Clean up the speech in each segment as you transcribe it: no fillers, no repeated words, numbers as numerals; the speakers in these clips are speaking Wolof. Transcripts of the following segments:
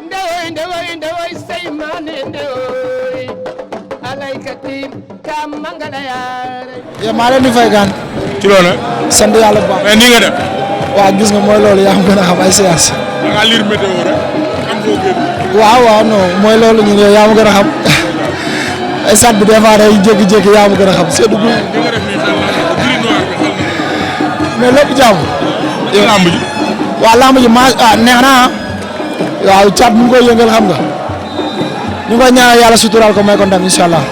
ndewoy say mane ndewoy alaykati kam mangala yaare ye maa leen di fay gaan ci loolu sant yàlla bu baax mais nii nga def waaw gis nga mooy loolu yaa ma gën a xam ay séance da nga lire météo rek am foo génn waaw non mooy loolu ñu ne yaa ma gën a xam ay sat bi des fois day jékki-jékki yaa ma gën a xam seddu gu li nga def nii xel naa gris noir bi xel na mais lépp jàmm lamb ji waaw lamb ji neex na waaw caat mu ngi koy yëngal xam nga ñu ngi koy ñaanal yàlla suturaal ko may ko ndam incha allah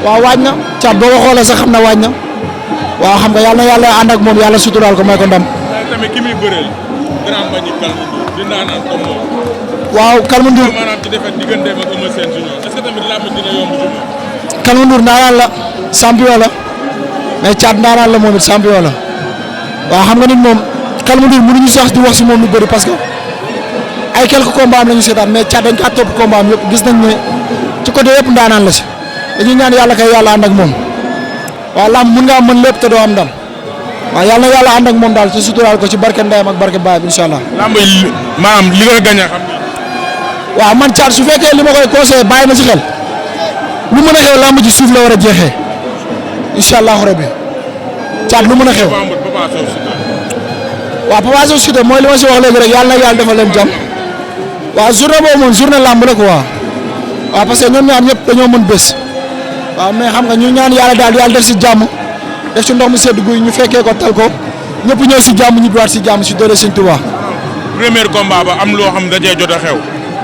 waaw waaj na caat boo ko xoolee sax xam na waaj na waaw xam nga yàlla ànd ak moom yàlla suturaal ko may ko ndam. tamit ki muy bëreel grand bañi Kalmundur di naanaan comme moom. waaw Kalmundur maanaam ci defet digganteem ak Eumeu Sène Junior est-ce que tamit lamb dina yomb ci moom. Kalmundur ndaanaan la champion la mais caat ndaanaan la moom it champion la waaw xam nga nit moom Kalmundur mënuñu sax di wax si moom lu bëri parce que ay quelques combats am la ñu seetaan mais caat dañ kaa topp combat am yëpp gis nañ ne ci côté yëpp ndaanaan la si dañuy ñaan yàlla kay yàlla ànd ak moom waaw lamb mun ngaa mën lépp te doo am ndam waaw yàlla na yàlla ànd ak moom daal te suturaal ko ci barke ndeyam ak barke baayam incha allah. lamb yi maanaam li nga gañ a xam ni. waaw man caat su fekkee li ma koy conseillé bàyyi na si xel lu mën a xew lamb ji suuf la war a jeexee incha allahu rabbi caat lu mën a xew. waaw Papa Sow Siteu mooy li ma si wax léegi rek yàlla na yàlla defal leen jàmm waaw journée boobu moom journée lamb la quoi waaw parce que ñoom ñaar ñëpp dañoo mën bés waaw mais xam nga ñu ñaan yàlla daal yàlla def si jàmm def ci ndox mu sedd guy ñu fekkee ko tal ko ñëpp ñëw si jàmm ñu duwaat si jàmm si doole Sëñ Tuubaa. premier combat ba am loo xam dajee jot a xew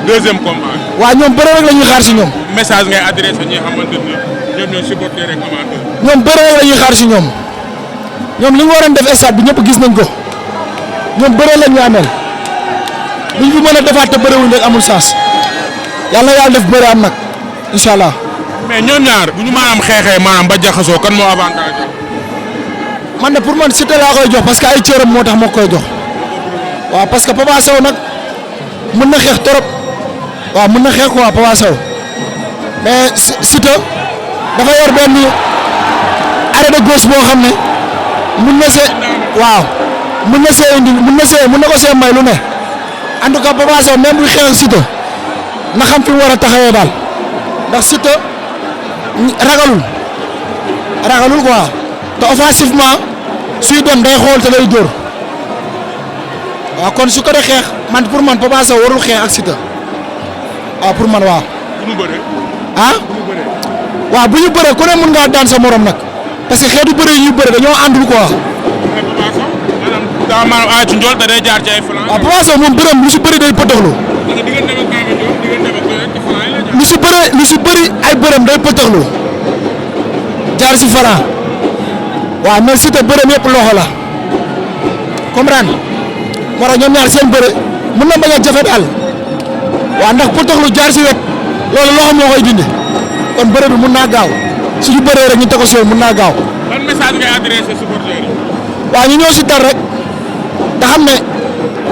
deuxième combat. waaw ñoom bëre rek la ñuy xaar si ñoom. message ngay adressé ñi nga xamante ni ñoom ñooy supporter rek amateur. ñoom bëre rek la ñuy xaar si ñoom li ñu waroon def stade bi ñëpp gis nañ ko ñoom bëre lañ ñu ameel li ñu fi mën a defaat te bëre wuñ rek amul sens yàlla yàlla def bëre am nag incha allah. mais ñoom ñaar bu ñu maanaam xeexee maanaam ba jaxasoo kan moo avantage. man de pour man Siteu laa koy jox parce que ay cëram moo tax moo koy jox waaw parce que Papa Sow nag mën na xeex trop waaw mën na xeex quoi Papa Sow mais Siteu dafa yor benn arrêt de gauche boo xam ne mën na see waaw mën na see indi mën na ko see may lu ne en tout cas Papa Sow même buy xeex ak Siteu na xam fi mu war a taxawee daal ndax Siteu ragalul quoi te offensivement suy dem day xool te day dóor waaw kon su ko dee xeex man pour man Papa Sow warul xeex ak Siteu waaw pour man waaw. bu ñu bëree. ah. waaw bu ñu bëree ku ne mën ngaa daan sa morom nag parce que xeetu bëre yi ñuy bëre dañoo àndul quoi. mais Papa Sow maanaam daa maanaam ay ci njool te day jaar ci ay flanc. waaw Papa Sow moom bërëm lu si bëri day pëtëxlu. lu si bëri ay bërëm day pëtëxlu jaar si flanc waaw mais Siteu bërëm yëpp loxo la comprendre moo tax ñoom ñaar seen bëre mën na bañ a jafe daal waaw ndax pëtëxlu jaar si wet loolu loxo moo koy dindi kon bëre bi mën naa gaaw suñu bëree rek ñu teg ko si mën naa gaaw. ban message ngay adressé supporters yi. waaw ñu ñëw si dal rek te xam ne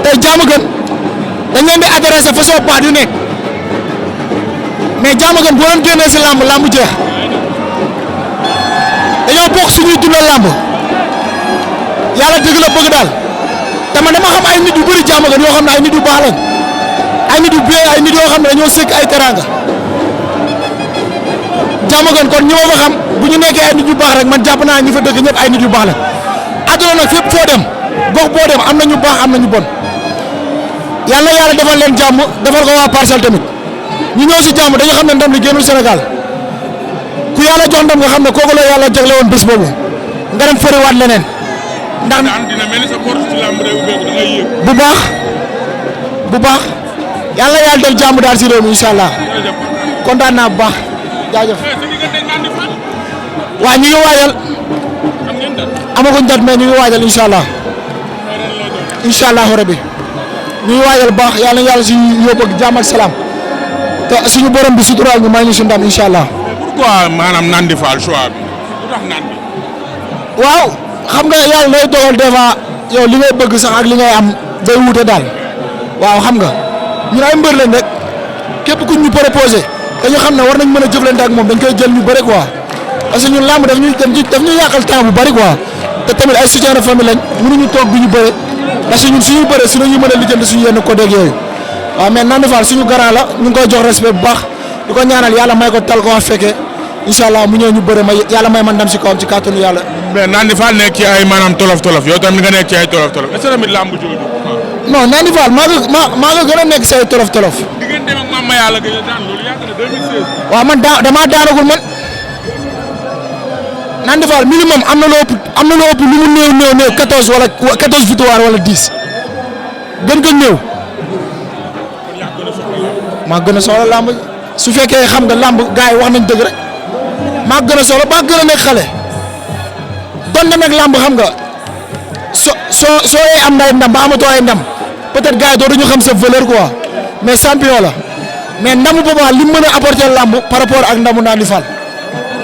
tey Diamaguène dañ leen di adressé façon baat yu nekk mais Diamaguène boo leen génnee si làmb jeex dañoo bokk suñuy dundal làmb yàlla dëgg la bëgg daal te man dama xam ay nit yu bëri Diamaguène yoo xam ne ay nit yu baax lañ ay nit yu bien ay nit yoo xam ne dañoo sëkk ay teranga Diamaguène kon ñi ma fa xam bu ñu nekkee ay nit yu baax rek man jàpp naa ñi fa dëkk ñëpp ay nit yu baax la àdduna nag fépp foo dem gox boo dem am na ñu baax am na ñu bon yàlla defal leen jàmm defal ko waa Parcelles tamit ñu ñëw si jàmm dañu xam ne ndam li génnul Sénégal ku yàlla jox ndam nga xam ne kooku la yàlla jagle woon bés boobu nga dem fëriwaat leneen ndax dina mel ni sa porte ci làmb day ubbeeku da ngay yëg. bu baax yàlla def jàmm daal si réew mi incha allah kontaan naa bu baax jaajëf. waaw ñu ngi waajal amaguñ dat mais ñu ngi waajal incha allah rabbi ñu ngi waajal baax yàlla si yóbbu ak jàmm ak salaam te suñu borom bi suturaal ñu may ñu si ndam incha allah. pourquoi maanaam Nandi Fall choix bi lu tax Nandi. waaw xam nga yàlla day dogal des fois yow li ngay bëgg sax ak li ngay am day wute daal waaw xam nga ñun ay mbër lañ rek képp ku ñu proposé dañu xam ne war nañ mën a jëflante ak moom dañ koy jël ñu bëri quoi parce que ñun làmb daf ñuy yàqal temps bu bëri quoi te tamit ay soutien de famille lañ mënuñu toog du ñu bëre parce que ñun suñuy bëre si la ñuy mën a lijjanti suñu yenn côté ak yooyu waaw mais Nandi Fall suñu garant la ñu ngi koy jox respect bu baax di ko ñaanal yàlla may ko tal ko wax fekkee incha allah mu ñëw ñu bëre ma yàlla may man ndam si kawam ci kàttanu yàlla. mais Nandi Fall nekk ci ay maanaam tolof yow tamit nga nekk ci ay tolof est-ce que tamit lamb jooju. non Nandi Fall maa nga gën a nekk say tolof. diggante ak Mama Yàlla gën a daan loolu yàgg na 2016. waaw man damaa daanagul man Nandi Fall minimum am na lu ëpp lu mu néew 14 wala 14 victoire wala 10 gën ko néew. maa gën a soxla lamb su fekkee xam nga lamb gars yi wax nañ dëgg rek maa gën a soxla maa gën a nekk xale doon na nag lamb xam nga soo yee am na ndam ba amatoo ay ndam peut-être gars yi dootuñu xam sa valeur quoi mais champion la mais ndamu boobaa li mu mën a apporter lamb par rapport ak ndamu Nandi Fall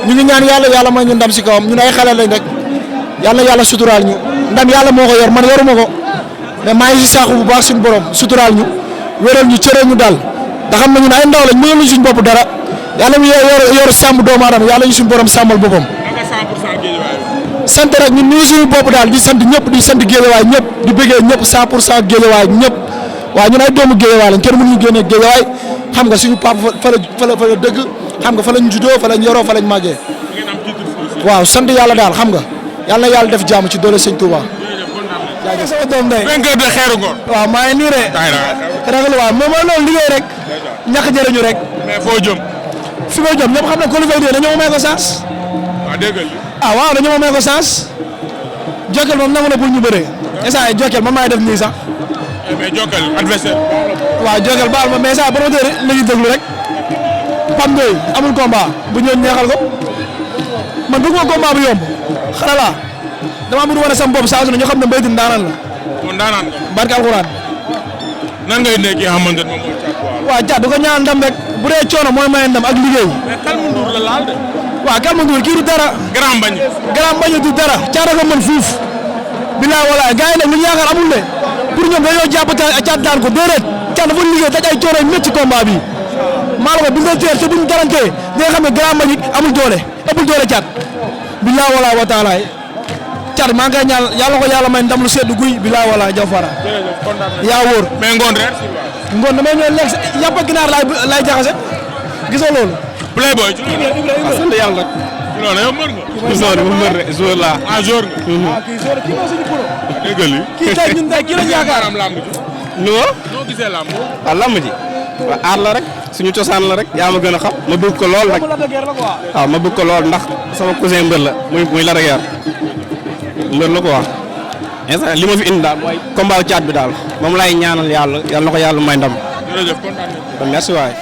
ñu ngi ñaan yàlla may ñu ndam si kawam ñun ay xale lañ rek yàlla suturaal ñu ndam yàlla moo ko yor man yoruma ko mais maa ngi si saako bu baax suñu borom suturaal ñu wéral ñu cëral ñu daal da xam ne ñun ay ndaw lañ mënuñu suñu bopp dara yàlla mu yor sàmm doomu aadama yàlla ñu suñu borom sàmmal boppam. sant rek ñun ñu ngi suñu bopp daal di sant ñëpp di sant Guédiawaye ñëpp di bëggee ñëpp 100% Guédiawaye ñëpp waaw ñun ay doomu Guédiawaye lañ kenn mënuñu génnee Guédiawaye xam nga suñu papa fa la dëgg xam nga fa lañ juddoo fa lañ yoroo fa lañ màggee waaw sant yàlla daal xam nga yàlla na yàlla def jàmm ci doole Sëñ Touba. jaajëf sama doom day. vainqueur de Xeeru Ngor. waaw maa ngi nii de. ragal waaw moom mooy loolu liggéey rek. ñàkk jëriñu rek. mais foo jëm. fi ma jëm ñëpp xam na Coly Faye dañoo may ko chance. waaw dégg waaw dañoo may ko chance. Jokal moom nangu na pour ñu bëree. instant yii Jokal man maay def nii sax. mais Jokal adversaire. waaw Jokal baal ma mais saa promoteur la ñuy déglu rek. Pam Doy amul combat bu ñëw neexal ko man bëgguma combat bu yomb xale laa damaa bëgg wane sama bopp saa su ne ñu xam ne Mbaye Tine ndaanaan la. kon ndaanaan nga. barke alxuraan. nan ngay nekk yi xamante ne moom mooy Thiat Walo. waaw Thiat du ko ñaan ndam rek bu dee coono mooy may ndam ak liggéey. mais Kalmu Ndour la laal de. waaw Kalmu Ndour kii du dara. Grand Mbagne. Grand Mbagne du dara Thiat a ko mën fuuf. bilaay walaay gars yi nag lu ñu yaakaar amul de pour ñoom dañoo jàpp Thiat daan ko déedéet Thiat dafa liggéey daj ay coono yu métti combat bi maa la ko bindal teer te buñ garantee di nga xam ne Grand Mbagne amul doole ëppul doole Thiat bilaay walaay wa taalaay Thiat maa ngi koy ñaan yàlla ko yàlla may ndam lu seddu guy bilaay walaay jaw fara yaa wóor mais ngoon reer. ngoon damay ñëw lekk yàpp ak ginaar laay jaxase gisoo loolu. Playboy ci waaw sant yàlla rek. ci loolu yow mër nga. joueur bi mër rek joueur laa. ah joueur nga. kii mooy suñu pro. dégg nga lii. kii tey ñun tey kii lañ yaakaar. lamb ji. noo gisee lamb. waaw lamb ji waaw aar la rek suñu cosaan la rek yaa ma gën a xam ma bëgg ko lool rek waaw ma bëgg ko lool ndax sama cousin mbër la muy la rek yar mbër la ko wax instant li ma fi indi daal mooy combat Thiat bi daal moom lay ñaanal yàlla na ko yàlla may ndam. jërëjëf kontaan nañu. merci waay.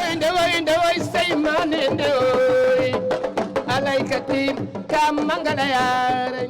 ndewoy say mane ndewoy alaykati kam mangala yaara